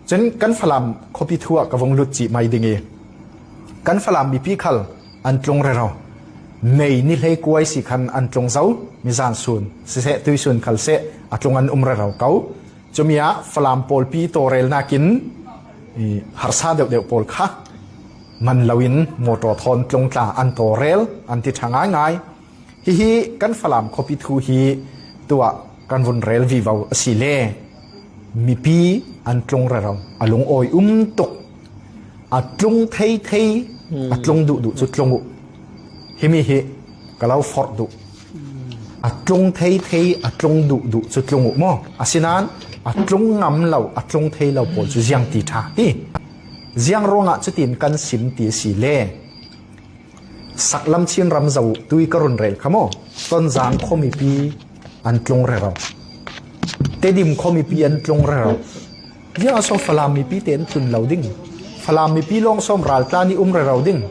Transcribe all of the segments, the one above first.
Cun kan Falam khuapi thu ah ka vung lut chih mai ding i kan Falam mipi khal an tlung rero. Mei ni hlei kuai si khan an tlung zo mizan sun siseh tuisun khal seh a tlung an um rero ko. Cumi ah Falam pawl pi tawrel nakin harsa deuh deuh pawl kha man loin motor thawn tlung tla an tawrel an ti ṭha ngaingai. Hihi kan Falam khuapi thu hi tuah kan vun rel vivo a si le mipi an tlung rero a lung awi um tuk a tlung thei thei a tlung duh duh cu tlung u himi hi ka lo forh duh a tlung thei thei a tlung duh duh cu tlung u maw asinain a tlung ngam lo a tlung thei lo pawl cu ziang ti ṭha ti ziang ruangah cutin kan sim ti si le Saklam Chinram zo tui ka run rel kha maw Tonzang khuami pi an tlung rero Tedim khuami pi an tlung rero Ziang so Falam mipi te an tlun lo ding Falam mipi lawng som raltlan i um rero ding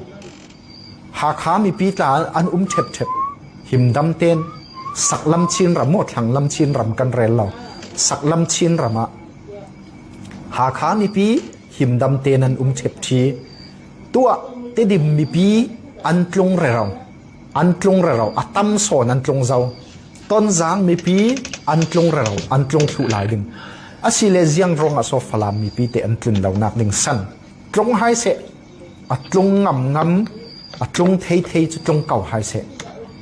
Hakha mipi tla an um ṭhep ṭhep himdam ten Saklam Chinram maw Thlanglam Chinram kan rel lo Saklam Chinram ah Hakha mipi himdam ten an um ṭhep ṭhi Tuah Tedim mipi an tlung rero an tlung rero a tam sawn an tlung zo Tonzang mipi an tlung rero an tlung thlu lai ding asile ziang rong ah so Falam mipi te an tlun lo nak ding san tlung hai seh a tlung ngam ngam a tlung thei thei cu tlung ko hai seh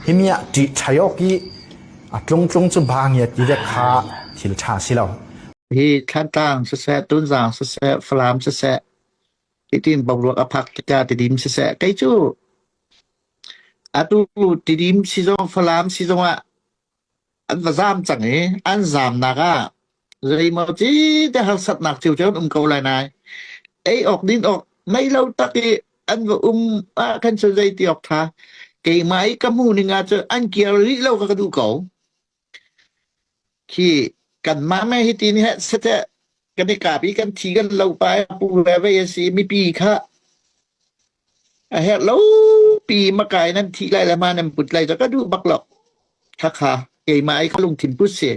himia ṭi ṭhayok i a tlung tlung cu bang ya ti ve kha thil ṭha si lo. Hi Thlantlang siseh, Tunzang siseh, Falam siseh, hitin boruak a phak tikah Tidim siseh, kei cu atu Tidim si zong Falam si zongah an va zaam cang i an zaamnak ah zeimaw ci te harsatnak cio cio an um ko lai nai. Ei awk din awk nei lo tak i an va um ah khan cu zei ti awk tha. Keimah i ka hmuh ning ah cun an kir rih lo ka ka duh ko. Khi kanmah mei hiti nih heh sete kan i kap i kan thi kan lo pa pu ve vei a si mipi kha a herh lo pi makai nan thi lai le ma nan put lai cu ka duh bak lo. Khakha keimah i ka lungthin put si.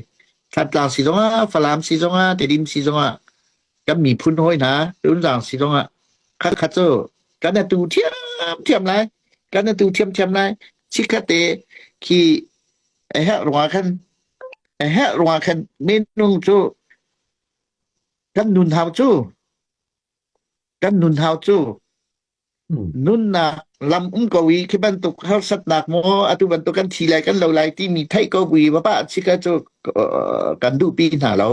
Thantlang si zongah, Falam si zongah, Tedim si zongah kan miphun hawi hna Tunzang si zongah khakha cu kan atu thiamthiam lai kan atu thiamthiam lai chikkhatte khi a herh ruangah khan a herh ruangah khan minung cu kan nun hau cu kan nun hau cu nunnak lam um ko i khi bantuk harsatnak maw atu bantuk kan thi lai kan lo lai timi theih ko bui bapa chika cu kan duhpi hna lo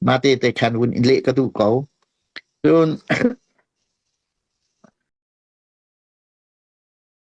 mate te khan vun in leh ka duh ko cun.